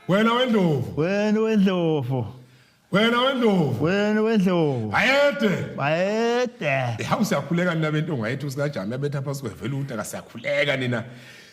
Wena wendlovu. Wena wendlovu. Wena wendlovu. Wena wendlovu. Bayede. Bayede. Hawu siyakhuleka nina bentonga yethu sikajama yabetha phansi kwevela udaka siyakhuleka nina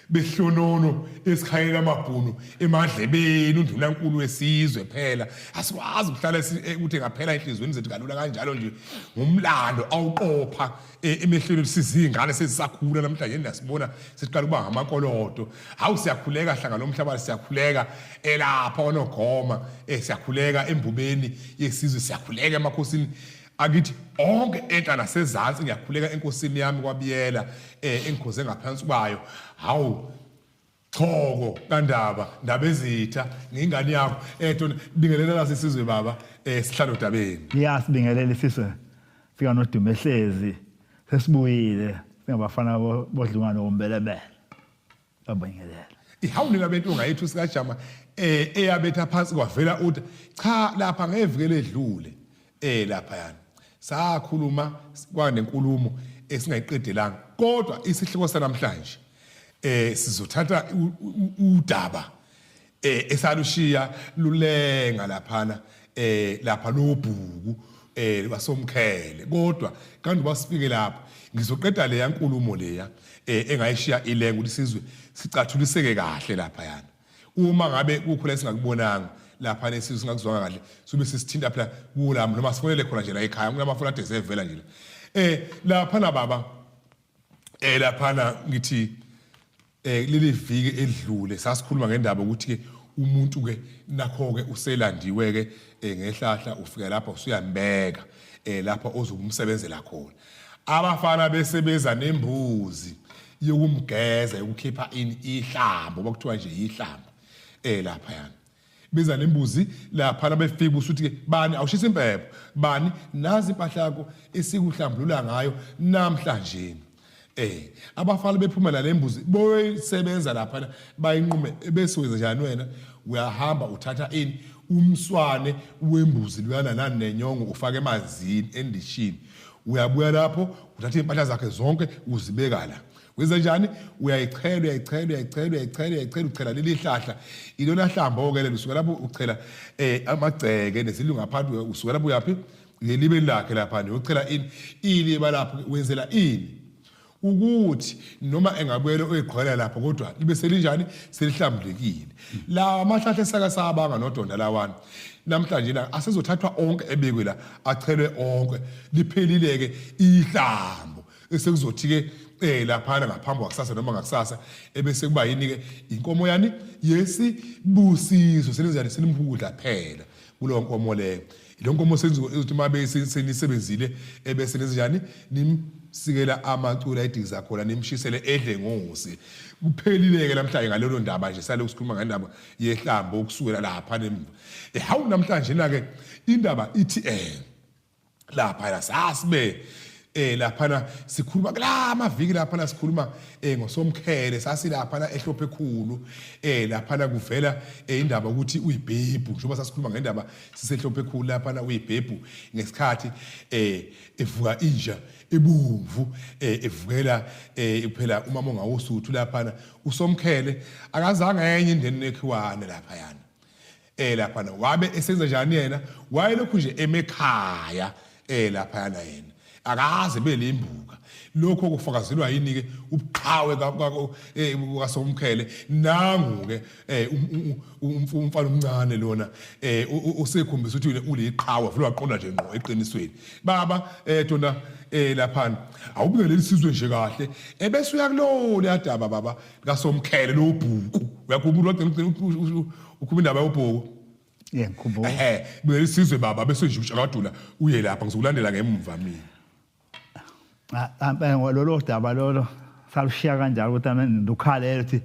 behlonono esikhayela amabhunu emadlebeni undunankulu wesizwe phela asikwazi ukuhlala ukuthi ngaphela enhlizweni zethu kalula kanjalo nje ngumlando awuqopha emehlweni sizingane sesisakhula namhlanje nasibona siqala ukuba ngamakolodo. Hawu siyakhuleka hlanga lomhlaba siyakhuleka elapha onogoma siyakhuleka embubeni yesizwe siyakhuleka emakhosini akithi onke enhla nasezansi ngiyakhuleka enkosini yami kwabiyela engikhoze ngaphansi kwayo. Hawu Choko kaNdaba Ndabezitha ngingane yakho tona bingelela la sisizwe baba sihlalo dabeni. Ngiyasibingelela isizwe sikaNodumehlezi sesibuyile singabafana bodlungane wombelebele. Babingelela. Ihawu nina bentunga yethu sikajama eyabetha phansi kwavela uthi cha lapha ngeviki eledlule lapha yani sakhuluma kwanenkulumo esingayiqedelanga kodwa isihloko sanamhlanje sizothatha udaba esalushiya lulenga laphana lapha lobhuku wasomkhele kodwa kanti basifike lapho ngizoqeda leya nkulumo leya engayishiya ilenga ukuthi sizwe sicathuliseke kahle lapha yana uma ngabe kukhona esingakubonanga lapha nesizwe singakuzwanga kahle sube sisithinta phela kulami noma sifonele khona nje la ekhaya kunamafoni ade sevela nje lapha na baba laphana ngithi leli viki edlule sasikhuluma ngendaba ukuthi ke umuntu ke nakho ke uselandiwe ke ngehlahla ufika lapha usuyambeka lapha ozobumsebenzela khona abafana besebeza nembuzi yokumgeza yokukhipha ini ihlambo bakuthiwa nje ihlambo lapha yana biza nembuzi laphana befika usuthi ke bani awushisa impepho bani nazi impahla yakho esikuhlambulula ngayo namhlanje abafana bephuma nalembuzi boyisebenza lapha bayinqume bese wenza njani wena uyahamba uthatha ini umswane wembuzi luyana nani nenyongo ufake emanzini endishini uyabuya lapho uthatha impahla zakhe zonke uzibeka la wenza njani uyayichela uyayichela uyayichela uyayichela uyayichela uchela leli hlahla ilona hlambo ke lelo usuka lapho uchela amagceke nezilunga phansi usuka lapho uyaphi ngelibeni lakhe lapha uyochela ini iliba lapho wenzela ini ukuthi noma engabuyela oyigqwela lapho kodwa libe selinjani selihlambulekile lawa amahlahla esaka sabanga nodonda lawana namhlanje la asezothathwa onke ebekwe la achelwe onke liphelile ke ihlambo esekuzothi ke laphana ngaphambi kwakusasa noma ngakusasa ebese kuba yini ke inkomo yani yesibusiso selenzani selimhudla phela kuleyo nkomo leyo lo nkomo senziwe ukuthi uma besenisebenzile ebese nenzenjani nimsikela amacula ediza khona nimshisele edle ngosi kuphelile-ke namhlanje ngalelo ndaba nje sale sikhuluma ngendaba yehlambo ukusukela lapha nemva hawu namhlanje na-ke indaba ithi lapha sasibe laphana sikhuluma kula maviki laphana sikhuluma ngosomkhele sasilaphana ehlophe ekhulu laphana kuvela indaba ukuthi uyibhebhu njengoba sasikhuluma ngendaba sisehlophe ekhulu laphana uyibhebhu ngesikhathi evuka inja ebomvu evukela phela umama ongawusuthu laphana usomkhele akazange enye indeni nekhiwane lapha yana laphana wabe esenza njani yena wayelokhu nje emekhaya laphana yena akaze belimbuka lokho kufakazelwa yini ke ubuqhawe kaSomkhele nangu ke umfana omncane lona usekhombisa ukuthi uliqhawe vele waqonda nje ngqo eqinisweni baba tona laphana awubingeleli isizwe nje kahle ebese uyakulola yadaba baba kaSomkhele lo bhuku uyakhumbula wagcina ukhuluma indaba yobhuku. Yeah, ngikhumbula. Ehhe, buyela isizwe baba bese nje ushakadula uye lapha ngizokulandela ngemva mina. Ah, lolo daba lolo salushiya kanjalo ukuthi ame lukhalele ukuthi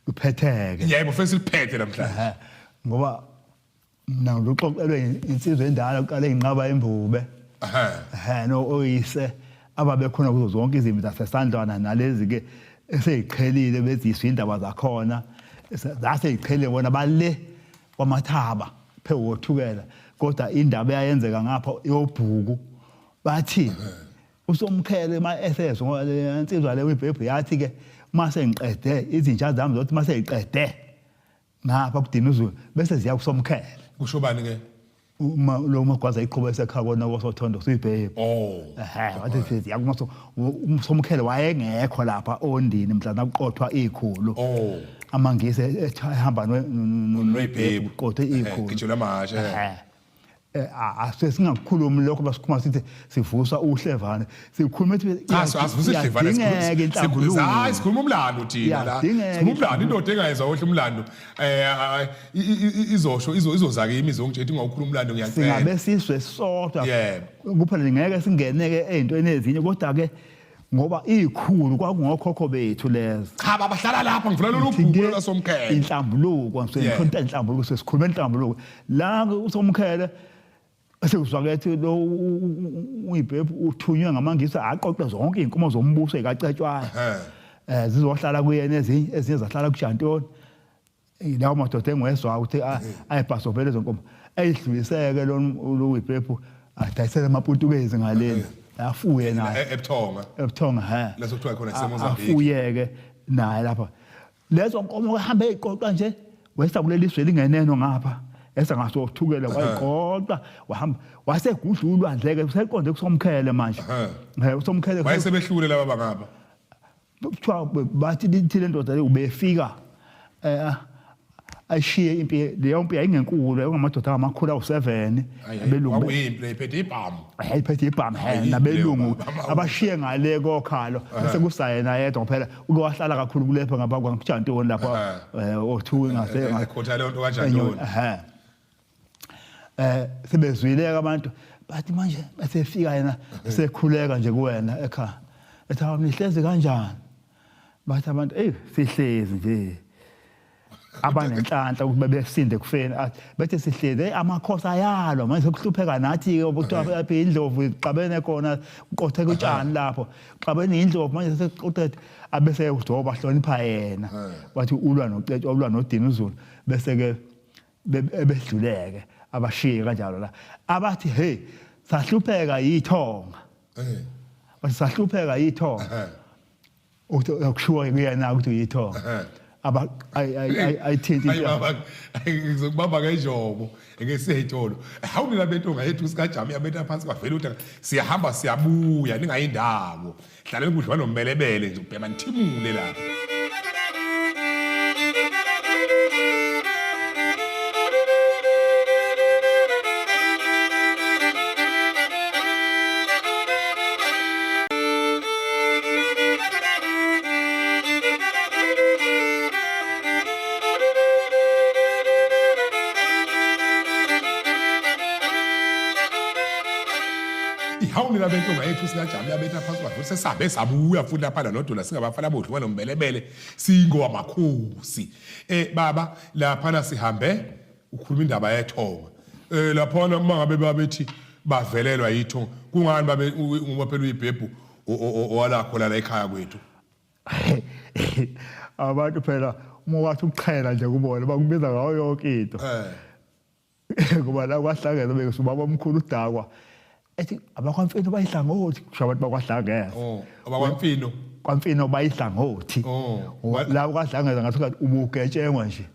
luphetheke. Yebo, fanele siliphethe namhlanje. Ngoba mina ngiluxoxelwe insizwa endala uqale inqaba embube. Ehhe, no oyise ababekhona kuzo zonke izimpi zasesandlwana nalezi ke eseyiqhelile beziswa indaba zakhona zaseyiqhelile bona bale kwamathaba phezu kothukela kodwa indaba eyayenzeka ngapha yobhuku bathi usomkhele ma esezwa ngoba le nsizwa le uyibhebhu yathi ke uma sengiqede izinja zami zothi uma seyiqede Ngapha kudina uzulu bese ziya kusomkhele. Kusho bani ke? Uma lo magwaza iqhuba esekhaya kona kwasothondo suyibhebhe. Oh. Ehhe, wathi siziya kumaso umsomkhele wayengekho lapha ondini mhla nakuqothwa ikhulu. Oh. Amangisi ehamba noyibhebhe kuqothwe ikhulu. Gijela amahashe. Ehhe. Asesingakukhulumi lokho basikhuluma sithi sivusa uhlevane sikhuluma ethi cha asivusa uhlevane sikhuluma hayi sikhuluma umlando thina la sikhuluma umlando indoda engayezwa ohle umlando eh izosho izoza kimi izongitshela ukuthi ungawukhuluma umlando ngiyacela singabe sizwe sodwa kuphela ngeke singeneke ezintweni ezinye kodwa ke ngoba ikhulu kwakungokhokho bethu lezo cha baba hlala lapha ngivula lolu bhuku lasomkhele inhlambuluko ngikhonta inhlambuluko sesikhuluma inhlambuluko la usomkhele sekuzwakethi lo uyibhebhu uthunywe ngamangisi aqoqe zonke izinkomo zombuso ekacetshwayo eh zizohlala kuyena ezinye ezinye zahlala kuJantoni lawo madoda engiwezwa ukuthi ayibhasovele lezo nkomo eyidluliseke lo lo wibhebhu adayisele amaPutukezi ngalena afuye naye ebuthonga ebuthonga he leso kuthiwa khona iseMozambique afuyeke naye lapha lezo nkomo kuhambe eziqoqa nje wesa kuleli zwe lingeneno ngapha esa ngasothukela wayiqoqa wahamba wasegudla ulwandle ke useqonde kusomkhele manje eh usomkhele wayesebehlule laba bangapha kuthiwa bathi lithi le ndoda le ubefika eh ayishiye impi leyo mpi yayingenkulu yayingamadoda angamakhulu awu-7 abelungu kwakuyimpi leyiphethe ibhamu yayiphethe ibhamu he nabelungu abashiye ngale kokhalo bese kusayena yedwa phela uke wahlala kakhulu kulepha ngapha kwaJantoni lapha othuki ngase ekhotha leyo nto kaJantoni eh sebezwile abantu bathi manje besefika yena sekhuleka nje kuwena ekhaya ethi hawu nihlezi kanjani bathi abantu ey sihlezi nje abanenhlanhla ukuthi bebesinde kufeni bethe sihlezi hey amakhosi ayalwa manje sekuhlupheka nathi ke kuthiwa lapha indlovu ixabene khona kuqotheka utshani lapho xabene indlovu manje sekuqothe abese uJoba bahlonipha yena bathi ulwa noCetshwa ulwa noDinuzulu bese ke ebedluleke abashiye kanjalo la abathi hey sahlupheka yithonga eh bathi sahlupheka yithonga uthi ukushiwo kuyena ukuthi uyithonga aba ayithinti into ngizokubamba ngenjobo ngesiyitolo hawu nina bentonga yethu sikajami yabetha phansi kwavela ukuthi siyahamba siyabuya ningayindawo Hlaleni kudliwa nombelebele nje ubhema nithimule lapha. Ihawu nina bentonga yethu sikajami yabetha phansi kwavela sesabe sabuya futhi lapha nodola singabafana bodliwa nombelebele singowamakhosi eh baba laphana sihambe ukhuluma indaba yethonga eh laphana uma ngabe babethi bavelelwa yithonga kungani babe ngoba phela uyibhebhu owalakho la ekhaya kwethu abantu phela uma wathi ukuqhela nje kubona bakubiza ngayo yonke into eh ngoba la kwahlangene bese ubaba omkhulu udakwa ethi abakwaMfino bayihlangothi kusho abantu bakwaHlangeza oh abakwaMfino kwaMfino bayihlangothi oh la kwaHlangeza ngathi ngathi ubugetshengwa nje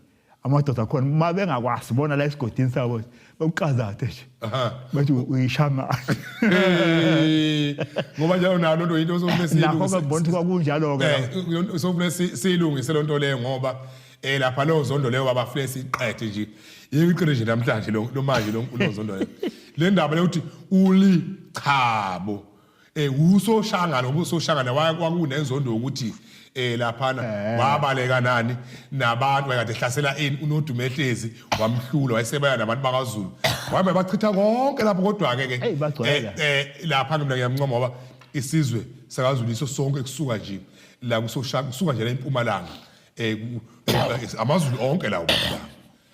amadoda khona uma bengakwazi bona la esigodini sabo bekuqazathe nje bathi uyishangana ngoba njalo nalo nto into osofune siyilungise nakho ke ngibona ukuthi kwakunjalo ke eh sofune siyilungise lonto leyo ngoba Eh lapha lo zondo leyo baba fle siqethe nje. Yiqine nje namhlanje lo lo manje lo lo zondo leyo. Le ndaba le uthi uli chabo. Eh usoshangana ngoba usoshangana kwakunenzondo ukuthi eh laphana eh. wabaleka nani nabantu wayekade ehlasela ini unodume ehlezi wamhlula wayesebaya nabantu bakaZulu wabe bachitha konke lapho kodwa ke ke eh, eh lapha mina ngiyamncoma ngoba isizwe sakaZulu iso sonke kusuka nje la kusoshaka kusuka nje la empumalanga eh amazulu onke lawo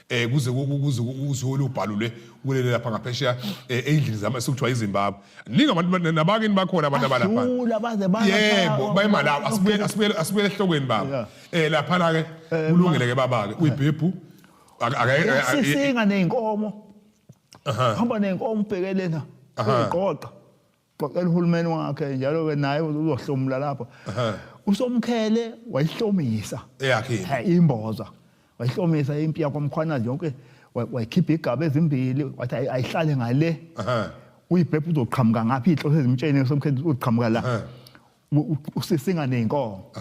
eh kuze kuze kuze ubhalule kulele lapha ngaphesheya eh, endlini zama sekuthiwa iZimbabwe ningi abantu nabakini bakhona abantu abalapha baze baya yebo bayemalawi asibuyele asibuyele asibuyele ehlokweni baba eh lapha la ke eh, kulungele ke baba ke uyibhebhu ake sisinga nezinkomo hamba nezinkomo ubhekelena uyiqoqa Xoxela uhulumeni wakhe njalo ke naye uzohlomula lapho. Usomkhele wayihlomisa. Eyakhe. Imboza. Wayihlomisa impi yakwaMkhwanazi yonke, wayikhipha igaba ezimbili, wathi ayihlale ngale. Uyibhebhe uzoqhamuka ngapha, iy'nhloso ezimtsheni somkhetho uzoqhamuka la. Usisinga ney'nkomo.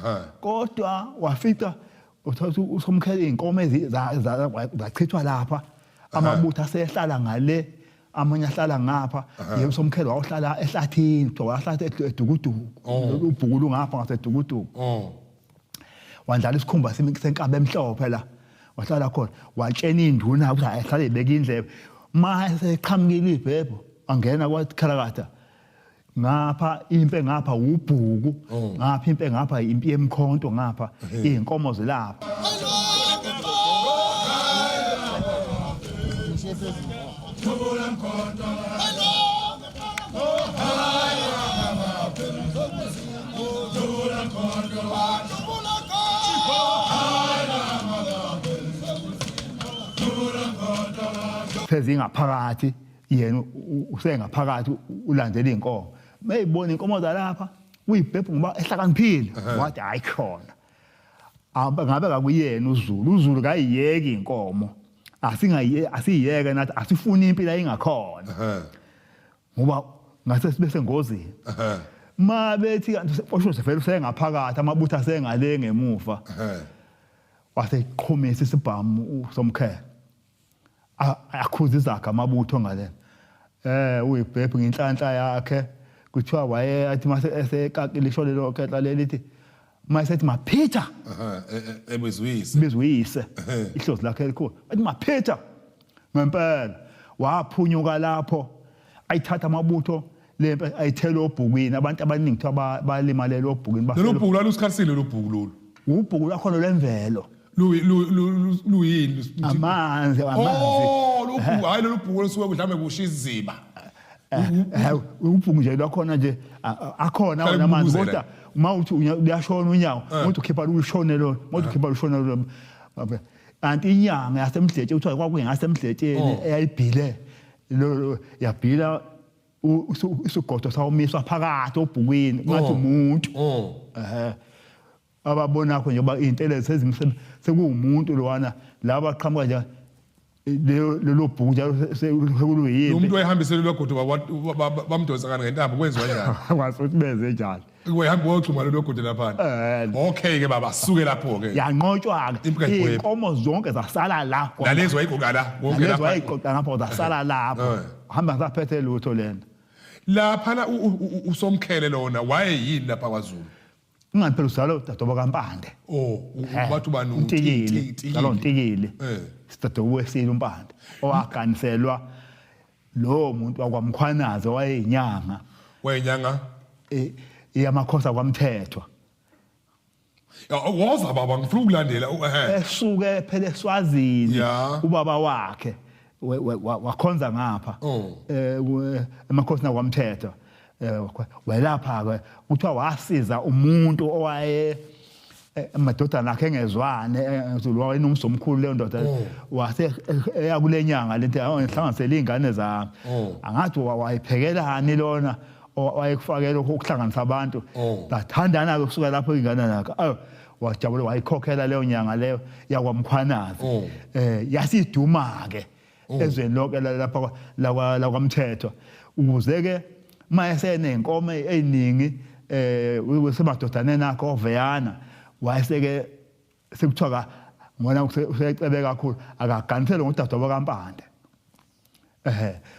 Kodwa wafica uthola usomkhele iy'nkomo zachithwa lapha, amabutho asehlala ngale, amanye ahlala ngapha. Yebo, somkhele wawuhlala ehlathini, kuthiwa wahlala eDukuduku. Ubhuku lungapha ngaseDukuduku. Wandlala isikhumba senkaba emhlophe la, wahlala khona, watshena induna ukuthi ayihlale ibeka indlebe. Ma eseqhamukile ibhebho, angena kwakhalakatha ngapha, impe ngapha ubhuku ngapha, impe ngapha, impi yemkhonto ngapha, izinkomo zilapha. Sezingaphakathi, yena usengaphakathi ulandela iy'nkomo, meyibona iy'nkomo zalapha uyibhebhu ngoba ehlakaniphile, wathi hayi khona ngabe kakuyena uZulu, uZulu kayiyeki inkomo, asingayiye asiyeke nathi, asifuni impilo ayingakhona ngoba ngase sibe sengozini. Ma bethi kanti osho vele usengaphakathi, amabutho asengale ngemuva, waseqhumisa isibhamu somkhele, akhuza izaga amabutho ngalena. Uyibhebhu ngenhlanhla yakhe, kuthiwa waye athi mase esekakile isho lelo kehla lelithi mayesethi maphitha, ebizwise bizwise ihlozi lakhe elikhulu, athi maphitha ngempela waphunyuka lapho, ayithatha amabutho lempe ayithela obhukwini. Abantu abaningi kuthiwa balimalela obhukwini. Lolu bhuku lwalusikhathile, lolu bhuku lolu? Ubhuku lwakhona lwemvelo. Luyini? Amanzi, amanzi. Oh, lolu bhuku, hayi lolu bhuku olusuke mhlawumbe kusho isiziba. Ubhuku nje lwakhona nje, akhona wona amanzi, kodwa uma uthi uyashona unyawo, uthi ukhipha lushone lo, uthi ukhipha lushone lo. Kanti inyanga yasemdletshe, kuthiwa kwakungasemdletsheni, eyayibhile lo, yabhila isigodo sawumiswa phakathi obhukwini ngathi umuntu ababonakho njengoba iy'ntelezi sezimise sekuwumuntu lowana laba baqhamuka nje lelo bhuku njalo sekuluyimpi. Lo muntu wayehambise lelo godo bamdonsa kani ngentambo, kwenziwa njani? Kwazi ukuthi benze njani. Wayehamba woxhuma lelo godo laphana. Okay ke baba, suke lapho ke. Yanqotshwa-ke, iy'nkomo zonke zasala la. Nalezi wayigoqa la konke lapha. Nalezi wayigoqa ngapho zasala lapho. Hamba ngisaphethe lutho lena. Laphana usomkhele lona wayeyini lapha kwaZulu? Ingani phela uzalwa udadewabo kaMpande. Oh, bathi ubani? uNtikili. Uzalwa uNtikili. Sidadewabo wesilo uMpande owaganiselwa lowo muntu wakwaMkhwanazi owayeyinyanga. Wayenyanga? Yamakhosi akwaMthethwa. Woza baba, ngifuna ukulandela. Esuke phela eSwazini ubaba wakhe wakhonza ngapha emakhosini akwaMthethwa. Welapha ke kuthiwa wasiza umuntu owaye amadodana akhe engezwane, Zulu wayenomsi omkhulu leyo ndoda, wase eya kule nyanga lento, ngihlanganisele iy'ngane zami. Angathi wayiphekelani lona wayekufakela ukuhlanganisa abantu, bathandana-ke kusuka lapho iy'ngane zakhe. Ayo, wajabula, wayikhokhela leyo nyanga leyo yakwaMkhwanazi. Yasiduma-ke ezweni lonke lapha lakwaMthethwa, ukuze-ke uma eseney'nkomo ey'ningi usemadodaneni akhe oveyana, wayeseke sekuthiwa ka ngona usecebe kakhulu, akaganisele ngodadewabo kaMpande.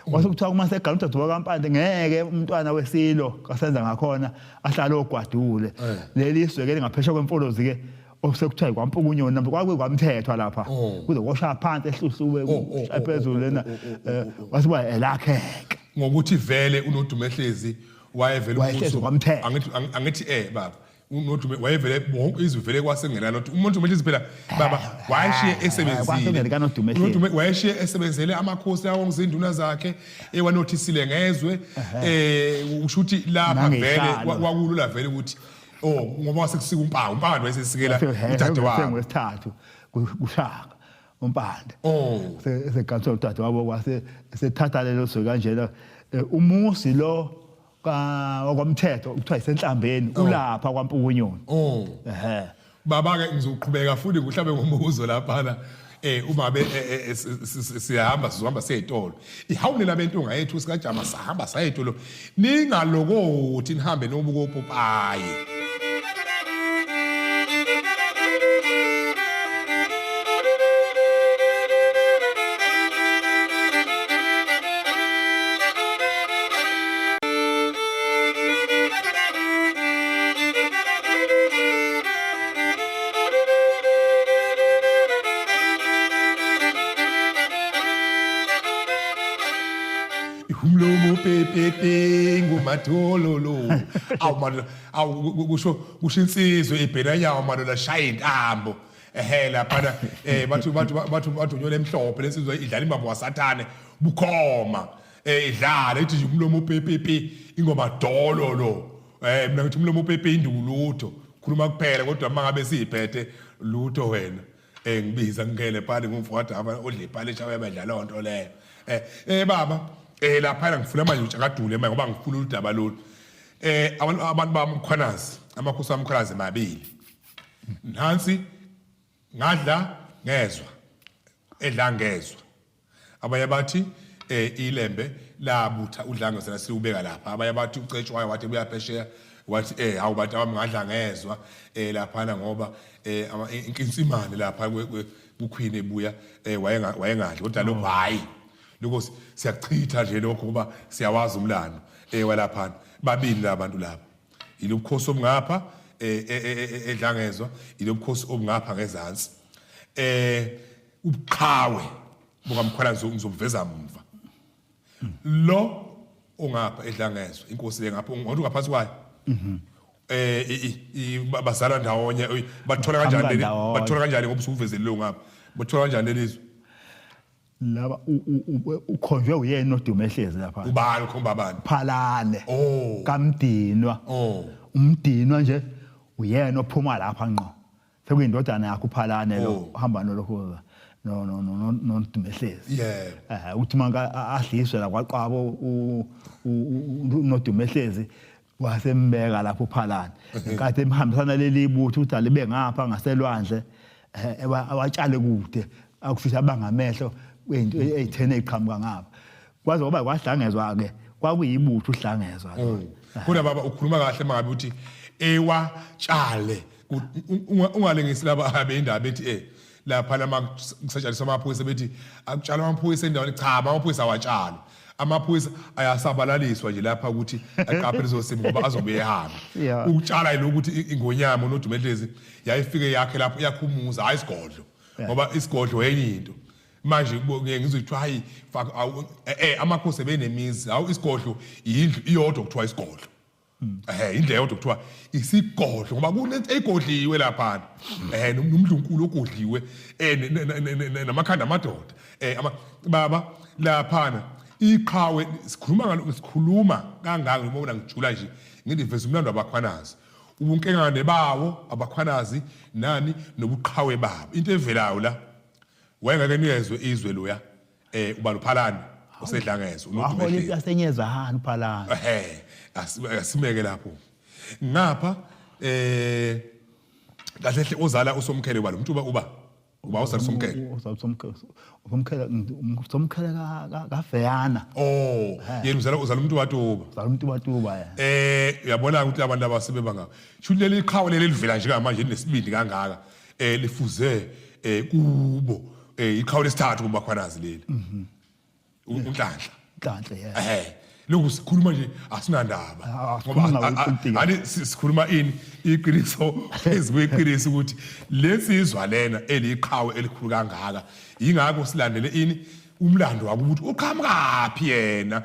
Wase kuthiwa uma segana udadewabo kaMpande, ngeke umntwana wesilo kasenza ngakhona ahlale ogwadule. Leli zwe ke lingaphesheya kwemfolozi ke osekuthiwa kwaMpukunyoni, kwakukwamthethwa lapha, kuze koshaya phansi ehluhluwe phezulu lena, wase kuba elakheke. Ngokuthi vele uNodumehlezi wayevele wayehlezi kwamthethwa. Angithi baba uNodume wayevele wonke izwe vele kwasengelana ukuthi umuntu uMehlezi phela baba wayeshiye esebenzile. UNodume wayeshiye esebenzele amakhosi awo ngizinduna zakhe ewanothisile ngezwe, usho ukuthi lapha vele kwakulula vele ukuthi oh ngoba wasekusika uMpande, uMpande wayesesikela udadewabo wesithathu kuShaka uMpande. Seganisa udadewabo kwase sethatha lelo zwe kanjena, umuzi lo wakwamthetho kuthiwa isenhlambeni, ulapha kwaMpukunyoni. Baba ke ngizoqhubeka futhi ngihlabe ngombuzo laphana uma be eh, eh, siyahamba sizohamba seyitolo. Ihawule labentunga yethu sikajama sahamba sayitolo. Ningalokothi nihambe nobuka opopayi. Umlomo pepepe ngumathololo. Awu madoda, awu kusho insizwe ibhenanyawo madoda shaya intambo. Ehhe laphana bathi unyona emhlophe lensizwa idlala imbambo wasathane bukhoma. Idlala ithi nje umlomo pepepe ingoma dololo. Mina ngithi umlomo pepe induku lutho. Khuluma kuphela kodwa uma ngabe siyiphethe lutho wena. Ngibiza ngingene pali ngumfowethu apha odla ipali eshawe badlala lonto leyo. Baba lapha ngifuna manje utshakadule manje ngoba ngifuna udaba lolu. Abantu bamkhwanazi amakhosi amkhwanazi mabili. Nansi ngadla ngezwa edla ngezwa. Abanye bathi ilembe labutha udlange sena siwubeka lapha. Abanye bathi ucetshwayo wathi buya phesheya wathi hawu bantu abami ngadla ngezwa laphana ngoba inkinsimane lapha kuQueen ebuya wayengadli kodwa lokho hayi lokho siyachitha nje lokho ngoba siyawazi umlando walaphana. Babili labantu laba, ilobukhosi obungapha edlangezwa, ilobukhosi obungapha ngezansi. Ubuqhawe bukaMkhwanazi ngizobuveza mva. Lo ongapha edlangezwa inkosi le ngapha ngoba ungaphansi kwayo. Bazalwa ndawonye, bathola kanjani leli, bathola kanjani ngoba usuvezele lo ngapha, bathola kanjani lelizwe laba? Ukhonjwe uyena odume ehlezi lapha. Ubani ukhomba abantu? Phalane. KaMdinwa. Umdinwa nje uyena ophuma lapha ngqo. Sekuyindodana yakhe uPhalane lo uhamba nolokhuza no no no noDumehlezi. Uthi manka adliswe la kwaqwabo uNodumehlezi wasembeka lapho uPhalane. Ngenkathi emhambisana leli butho ukuthi alibe ngapha ngaselwandle awatshale kude akufisa abangamehlo kwento ezithene eziqhamuka ngapha. Kwaze kwaba kwahlangezwa ke kwakuyibutho uhlangezwa. Kodwa baba ukhuluma kahle mangabe uthi ewatshale, ungalengisi laba abe indaba ethi lapha lama kusatshalisa amaphoyisa bethi akutshalwa amaphoyisa endaweni. Cha, amaphoyisa awatshalwa, amaphoyisa ayasabalaliswa nje lapha ukuthi aqaphe leso simo ngoba azobuye ehambe. Ukutshala yilokuthi ingonyama uNodumehlezi yayifike yakhe lapho yakhumuza, hayi isigodlo, ngoba isigodlo enye into. Manje ngeke ngizwe kuthiwa hayi amakhosi ebenemizi, hawu isigodlo yindlu iyodwa kuthiwa isigodlo. Indlu eyodwa kuthiwa isigodlo ngoba kunento egodliwe laphana. Nomdlunkulu ogodliwe namakhanda amadoda. Baba laphana iqhawe sikhuluma ngalo, sikhuluma kangaka ngoba ngijula nje ngidiveza umlando wabakhwanazi. Ubunkengane bawo abakhwanazi nani nobuqhawe babo. Into evelayo la wayengeke niyezwe izwe loya ubani uPhalane osedlangezwe uNodumehlezi. Wahola yasenyezana uPhalane. Asimeke lapho. Ngapha kahle hle ozala uSomkhele ubani umuntu uba uzala uSomkhele. Uzala uSomkhele. USomkhele kaFeyana. Yena uzala umuntu watuba. Uzala umuntu watuba yena. Uyabona ukuthi abantu abasebe bangaka. Shuthi leli qhawe leli livela nje manje linesibindi kangaka. Lifuze kubo iqhawe lesithathu kubakhwanazi leli. uNhlanhla. Nhlanhla yeah. Lokhu sikhuluma nje asinandaba. Ngoba ani sikhuluma ini iqiniso phezulu kweqiniso ukuthi lensizwa lena eliqhawe elikhulu kangaka ingakho silandele ini umlando wakho ukuthi uqhamukaphi yena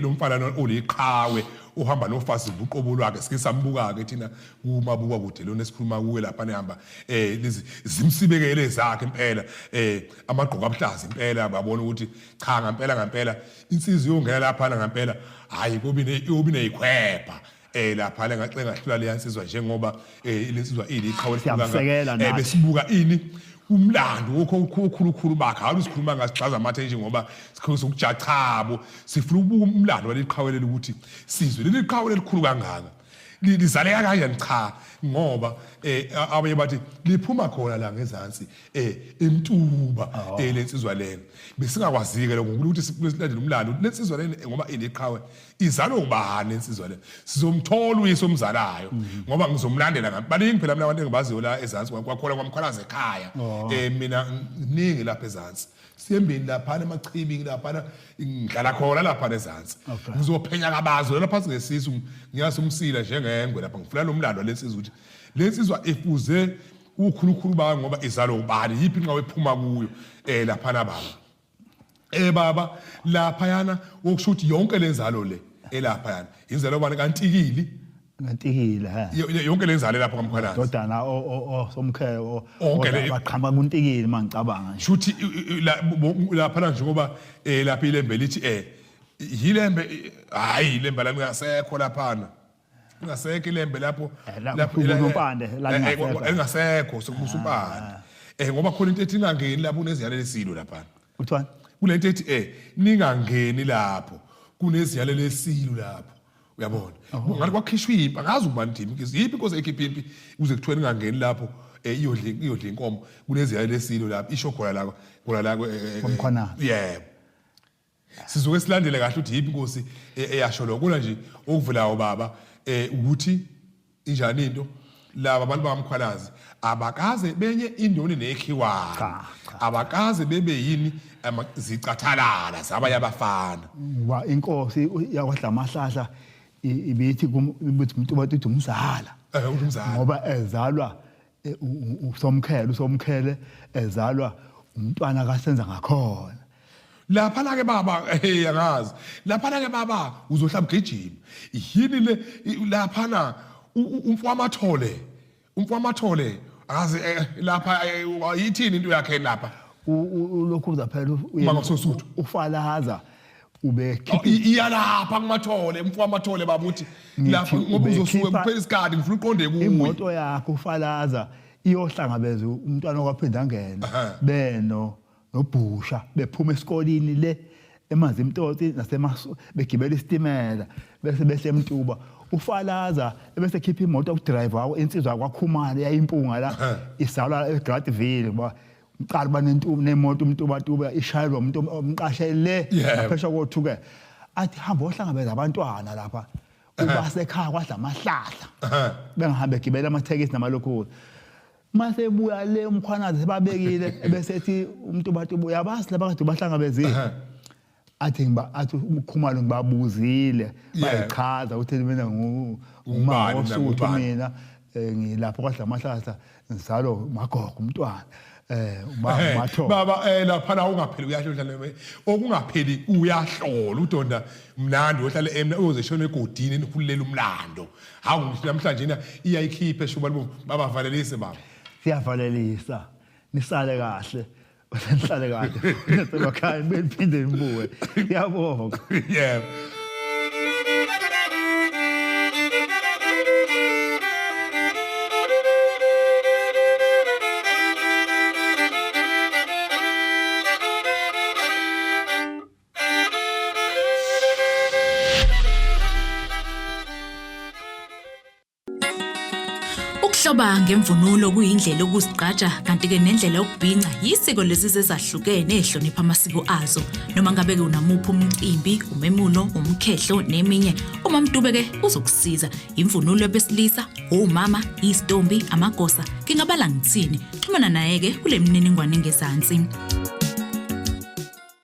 lo mfana oliqhawe uhamba nofazi uqobo lwakhe sike sambuka ke thina kumabuka kude lona esikhuluma kuwe lapha nihamba lezi zimsibekele zakhe impela amagqoko abuhlaza impela babona ukuthi cha ngempela ngempela insizwa iyongena lapha ngempela hayi kubi neyikhwepha lapha le ngaxe ngahlula le yansizwa njengoba lensizwa iliqhawe Siyakusekela nathi. Besibuka ini umlando wokho okhulukhulu bakhe hayi sikhuluma ngasigxaza amathe nje ngoba sikhuluma ukujachabo sifuna ukubuka umlando waleli qhawe leli ukuthi sizwe leli qhawe lelikhulu kangaka. Lizaleka kanjani? Cha, ngoba abanye bathi liphuma khona la ngezansi eMtuba. Lensizwa lena besingakwazike lokho ukuthi silandele umlando ukuthi lensizwa lena, ngoba iliqhawe, izalwe ubani lensizwa lena. Sizomthola uyise omzalayo, ngoba ngizomlandela ngami. Baningi phela mina abantu engibaziyo la ezansi kwakhona kwaMkhwanazi ekhaya. Mina ningi lapha ezansi siyembeni laphana emachibi laphana ngihlala khona lapha ezansi. Ngizophenya kabazo lapha phansi ngesisu, ngiyazi umsila njengengwe lapha. Ngifuna lo mlando lensizwa ukuthi lensizwa efuze ukhulukhulu bayo ngoba izalwa ubani, yiphi inqawe ephuma kuyo laphana baba. Baba laphayana okusho ukuthi yonke lenzalo le elaphayana inzalo bani kaNtikili? Ngantikile he. Yonke lenzalo lapha kaMkhwanazi. Dodana o somkhele o baqhamuka kuNtikili mangicabanga nje. Shuthi laphana njengoba lapha ilembe lithi yilembe, hayi ilembe lami ngasekho laphana. Ngasekho ilembe lapho. Lapho uMpande la ngasekho. Engasekho sekubusa uMpande. Ngoba khona into ethi ningangeni lapho kuneziyalelo esilo laphana. Kuthiwani? Kulento ethi ningangeni lapho kuneziyalelo esilo lapho. Uyabona? Ngathi kwakhishwa impi, angazi ukuba ndimi yiphi inkosi ekhipha impi kuze kuthiwe ningangeni lapho iyodla inkomo kuneziyalelo esilo lapho, isho khona la khona la KwaMkhwanazi. Yebo. Sizoke silandele kahle ukuthi yiphi inkosi eyasho lokho. Kodwa nje okuvelayo baba ukuthi injani into laba abantu bakaMkhwanazi abakaze benye indoni nekhiwane. Cha, cha. Abakaze bebe yini zicathalala zabanye abafana. Ngoba inkosi yakwaDlamahlahla ibithi ibithi umuntu bathi uthi umzala. Uthi umzala. Ngoba ezalwa uSomkhele, uSomkhele ezalwa umntwana kasenza ngakhona. Lapha la ke baba, hey angazi. Lapha la ke baba uzohlamba ugijima. Yini le lapha na umfwamathole. Umfwamathole akazi lapha yithini into yakhe lapha? Ulokhu uza phela Uma ngososuthu. Ufalaza ube Oh, iya lapha kumathole, umfwamathole baba uthi Ngithi lapha ngoba uzosuke ubekhipha kuphela isikhathi ngifuna uqonde kuye. Imoto yakho ufalaza iyohlangabeza umntwana okwaphinda angena beno noBhusha bephuma esikolini le eManzimtoti nasemasu begibela isitimela bese behle eMtuba. Ufalaza ebese khipha imoto kudrive wawo insizwa kwaKhumalo yayimpunga la isalwa eGradville ngoba uqala uba nemoto uMtubatuba ishayelwa umuntu omqashe le ngaphesha kothuke athi hamba ohlangabeza abantwana lapha ubasekhaya kwadla amahlahla bengahambe egibela amathekisi namalokhu. Mase ebuya le uMkhwanazi sebabekile ebese ethi uMtubatuba uyabazi laba kade ubahlangabezile. Athi ngiba athi uKhumalo ngibabuzile bayichaza ukuthi mina Ungubani, mina ngumama ngubani. mina ngilapho kwadla amahlahla ngizalo magogo umntwana ubaba Matho. Baba lapha la ungapheli uyasho uhlale okungapheli uyahlola udonda mnandi ohlale emna uyoze shona egodini enihulela umlando. Hawu ngisho namhlanje na iyayikhipha eshuba libovu baba valelise baba. Siyavalelisa nisale kahle. Nihlale kahle. Nasemakhaya niphinde nibuye. Ngiyabonga. Yebo. Ukuhloba ngemvunulo kuyindlela yokuzigqaja kanti-ke nendlela yokubhinca yisiko lezi ezahlukene ezihlonipha amasiko azo. Noma ngabe-ke unamuphi umcimbi, umemulo, umkhehlo neminye, uMamDube-ke uzokusiza. Imvunulo yabesilisa, omama, izitombi, amagosa, ngingabala ngithini. Xhumana naye-ke kule mininingwane engezansi.